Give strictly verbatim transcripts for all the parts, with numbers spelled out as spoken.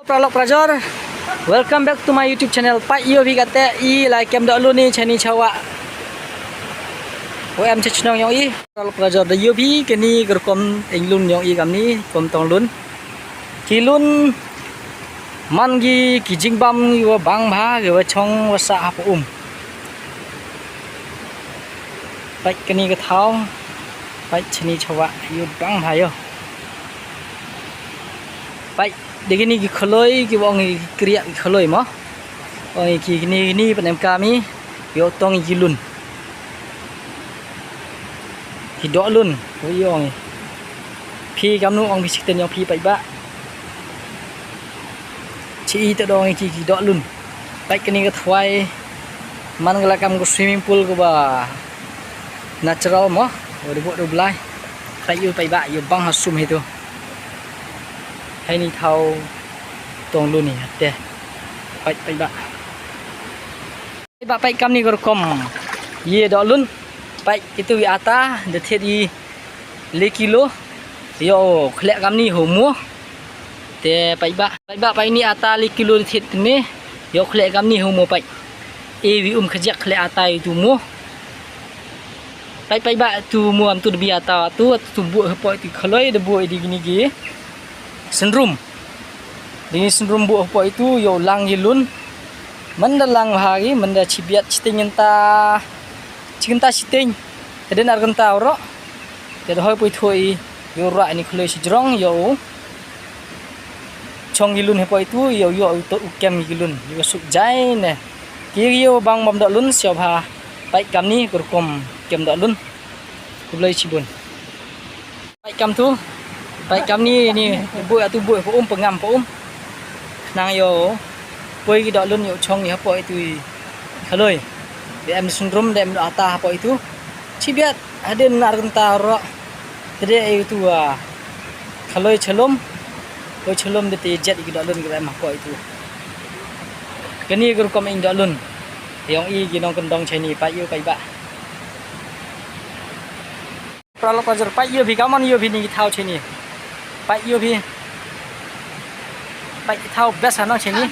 Paralok parajor, welcome back to my YouTube channel. Pait ïoh phi kata i lai kem doh lun i chani chawa. Wa em cha chnong yong i. Paralok parajor da ïoh phi kani ka rukom ing lun yong i kamni, kom tong lun. Ki lun man ki, ki jingbam ki wa bang bha, ki wa chong wa sa hap um. Pait kani ka thaw, pait chani chawa, ïoh bang bha ïoh. Pait, de kini ki khloi, ki ong ki kriah ki khloi mo. Ong ki kini, kini pan em kami, ïoh tong ki lun. Ki doh lun, ïoh ong. Phi kamnu ong phi sikten ïoh phi pait ba. Chi i te dong ki, ki doh lun. Pait kani ka thwai, man ka la kam ka swimming pool ka ba natural mo, wa de bok de blai. Pait ïoh pait ba, ïoh bang ha sum hi tu. Hai ni thaw tong lun ni te. Pait, pait ba. Pait ba pait kamni ka rukom. Ye doh lun. Pait kitu i ata, de thied i le kilo. Ïoh khleh kamni ho mo. Te pait ba. Pait ba pait ni ata le kilo de thied ni. Ïoh khleh kamni ho mo pait. E wi um khajak khleh ata i tu mo. Pait pait ba tu mo am tu de bi ata tu, tu bu hapoh tu khloi de bu di gini gi. Sendrum. Dini sendrum bu hapoh itu ïoh lang i lun. Manda lang bha gi, manda chibiat chiteng ngenta. Chingenta chiteng. Teden ar genta oro. Te dohoi pui thui ïoh ra ni khloi sijrong ïoh. Chong i lun hapoh itu ïoh ïoh u to u kem i lun. Ïoh suk jai ne. Ki ïoh bang bam doh lun siaw bha. Pait kamni ka rukom kem doh lun. Khublei chibun. Pait kam tu. Pait kamni ni bu atu bu pa um pengam pa um. Nang ïoh. Poi ki doh lun ïoh chong ïa hapoh itu i khloi. De em sendrum de em doh ata hapoh itu. Chibiat hadin ar genta oro. Tede ai itu a khloi chalum. Khloi chalum de te jet ki doh lun ki em hapoh itu. Kani ka rukom ing doh lun. Yong i ki nong kendong chani pait ïoh pait ba. Paralok parajor pait ïoh phi, kamon ïoh phi ni ki thaw chani. Pait ïoh phi. Pait ki thaw best ha nong chani.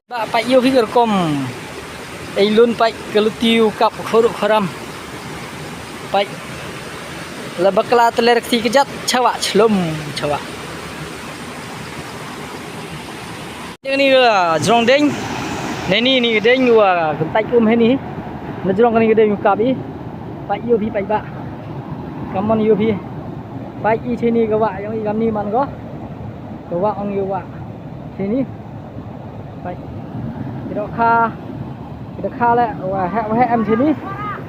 Ba pait ïoh phi ka rukom. Ei lun pait ka luti u kap khoro khoram. Pait. La bakla teler kti kjat chawa chlum chawa. Ni ka jrong deng. Ni ni ni deng wa kentai um heni. Na jrong ni ka deng u kap i. Pait ïoh phi pait ba. Kamon ïoh phi. Pait i chini ka wa yong i kamni man ko. Ka wa ong ïoh wa. Chini. Pait. Ki doh kha. Ki doh kha le wa he wa he em chini.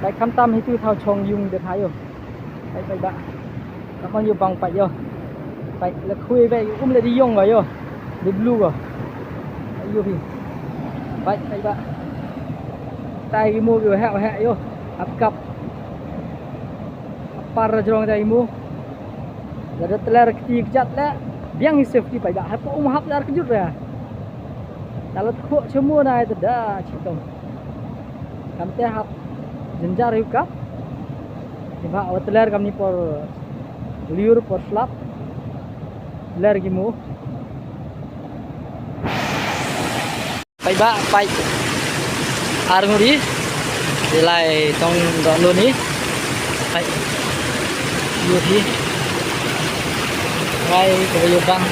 Pait khamtam hi tu thaw chong yung de thaw ïoh. Pait pait ba. Kamon ïoh bang pait ïoh. Pait le khui ba um le di yong ba ïoh. Di blue ba. Pait ïoh phi. Pait pait ba. Tai ki mo ki wa he wa he ïoh. Ap kap. Par jrong dai mo. Lada teler kti kjat le biang i safety pait ba. Hapoh um hap lar kjut re. Lada tkhok chemo na ai te da chitong. Kamte hap jenjar yu kap. Ni ba wa teler kamni por liur por slap. Teler ki mo. Pait ba, pait. Ar nguri. Ilai tong dok luni. Pait. Yu hi. Wai ko yu bang.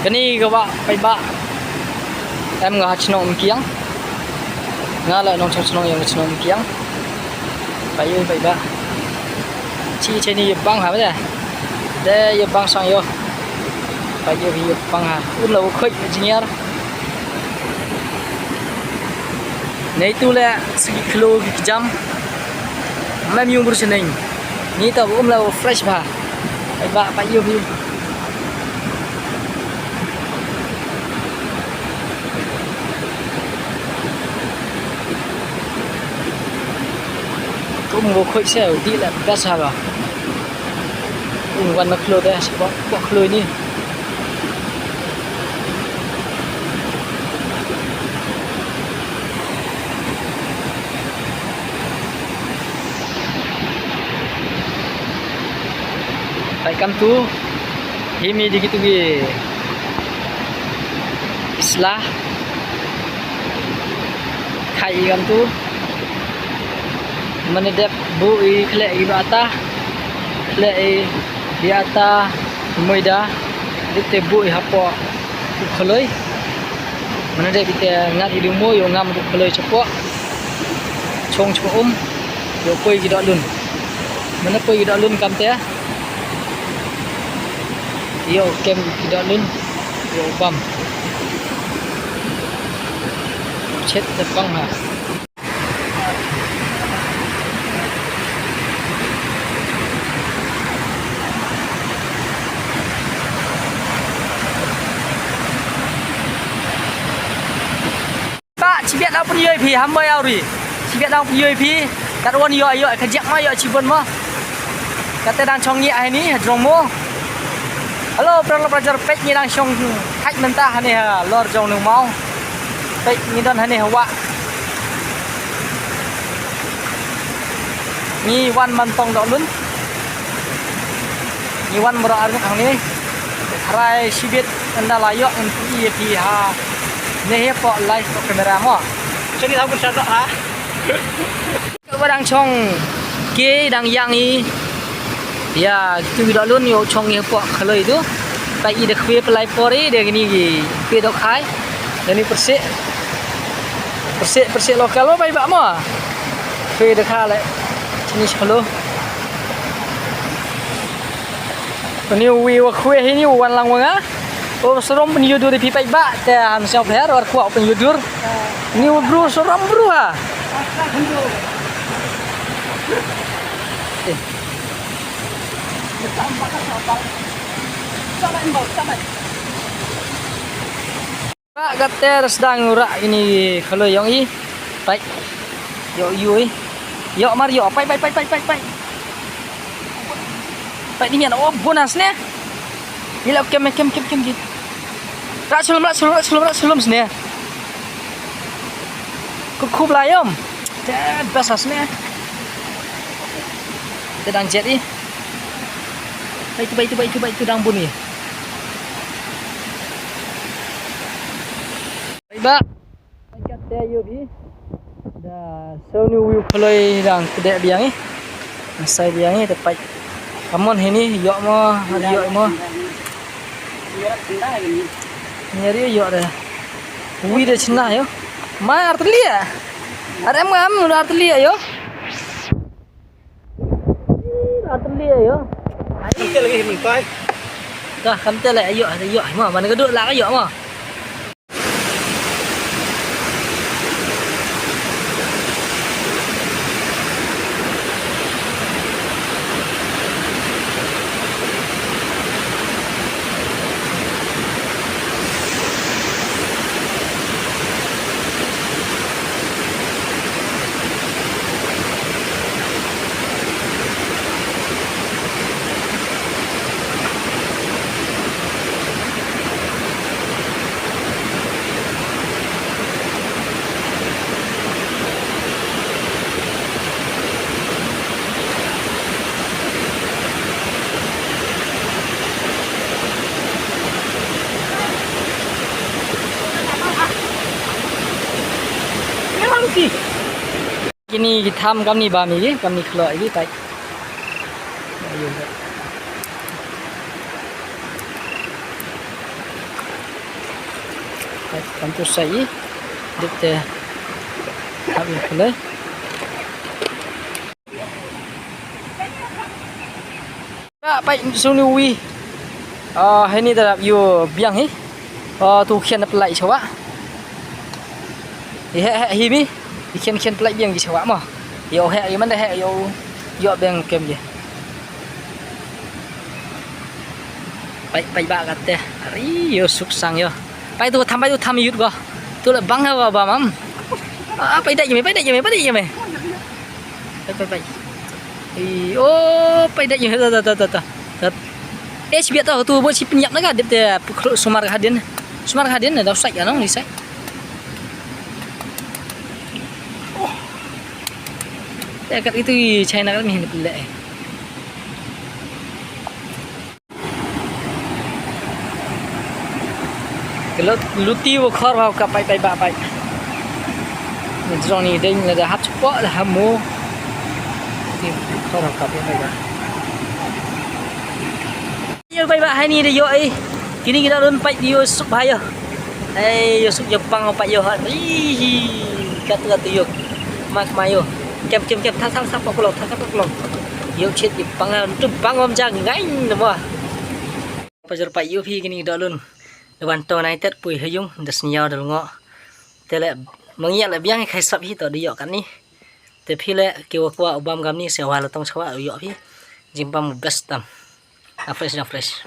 Kani ka wah paidbah em nga ha chnong Umkiang. Nga la nongchong chnong ïa ka chnong Umkiang. Pait ïa u paidbah. Chi chini ïa bang ha mane. Te ïa bang sang ïa u. Pait ïa u ïa bang ha. Um la u khuid engineer. Nei tu le sigi klo ki jam. Mem yung bru seneng. Ni ta um la u fresh bha. Paidbah pait ïa u. Kum ko khoi se di la best ha ga. Kum wan na khlo de se ba ba khlo ni. Peit kam tu. Hi mi di kitu ki sla. Khai i kam tu. Mane dep bu i khleh i ba ata. Khleh i ba ata. Moida. Dep te bu i hapoh. U khloi. Mane dep i te ngat i di mo yo ngam u khloi chapoh. Chong chapoh um. Yo poi ki doh lun. Mane poi ki doh lun kam te. Yo kem ki doh lun. Yo bam. Chet te pang ha. Ba, chibet dang pynïoh ïa phi, ham ba ïa uri. Chibet dang pynïoh ïa phi, kat wan ïoh ïoh, ka jek ma ïoh chibun ma. Kata dang chong ngi ai ni, jrong mo. Hello, pran lo prajar peit ngi dang chong thait mynta hane ha, lor jong nung mau. Peit ngi don hane ha wah. Ngi wan man tong doh lun. Ngi wan mrok arngut hangne. Tharai shibit ynda la ïoh ngi phi ïa phi ha. Ne he pok live pok kamera mo. Chani ha bun shadok ha. Ka ba dang chong ke dang yang i. Ïa, tu doh lun ïoh chong i pok khloi tu. Peit i da khwe pelai por i da kini ki khwe doh khai. Da ni persik. Persik, persik lokal mo, peit ba mo. Khwe doh khai le. Chini shkalo. Ni wi wa khwe hi ni wan lang wa nga. O, sarom pynïoh dur phi peit ba te ham sñiaw pher war khwa pynïoh dur. Ni wa bru sarom bru ha. Ba ka ter sdang ura ini khloi yong i. Peit. Yo yu i. Yo mar yo. Peit, peit, peit, peit, peit, peit. Peit ni mian, oh, bonus ne. Ni la kem, kem, kem, kem, kem. Rak sulum, rak sulum, rak sulum, rak sulum sne. Ku khup la yom. Te best sne. Te dang jet i. Peit tu, peit tu, peit tu, peit tu dang bun i. Peit ba. Kat te yu phi. Da soni wi khloi dang kdeh biang i. Sai biang i te pait. Kamon hini yo mo, yo mo. Ni ri yo de. Wi de chna yo. Ma artlia. Are mo am artlia yo. Artlia yo. Kan te lagi hini pai. Dah kan te le yo, yo mo man ka duk la yo mo. Kini ki tham kamni ba mi ki, kamni khlok ki tai. Kam tu sai i, dip te. Tham ni khlok. Ba pai suni wi. Ah, hini da yu biang hi. Ah, tu khian da pelai chawa. Hi he he hi mi. Hi khian khian pelai biang ki chawa mo. Yo he i man da he yo. Yo biang kem ye. Pai pai ba kat te. Ari yo suk sang yo. Pai tu tham pai tu tham yut go. Tu le bang ha ba mam. Ah, pai dai ye me, pai dai ye me, pai dai ye me. Pai, pai. Ei, oh, pai da ïa, ta, ta, ta, ta, ta. Eh, shi biat ta tu, bo shi pynïap na ka dep te, sumar hadien. Sumar hadien, da sai ka nong, ni sai. Oh. Ya kat itu, China kan mi ni pele. Ka lut-, luti wa khor wa ka pai pai ba pai. Ni jrong ni ding la da hap chpok la hamu. Luti khor wa ka pai pai ba. Yo pai ba hai ni da yo ai. Kini kita lun pai yo suk ba yo. Ai yo suk yo pang pai yo ha. Ih, katu katu yo. Mak mayo. Kem kem kem, tha tha tha pok long, tha tha pok long. Yo chet yo pang tu pang om jang ngai namo. Pajur pa ïu phi kini da lun. Da wan to nai tet pui ha yung da sniaw da ngo. Te le mangiat le biang khai sap hi to da ïoh kan ni. Te phi le ki wa kwa u bam gam ni se wa la tong chawa ïoh phi. Jim bam best tam. A fresh na fresh.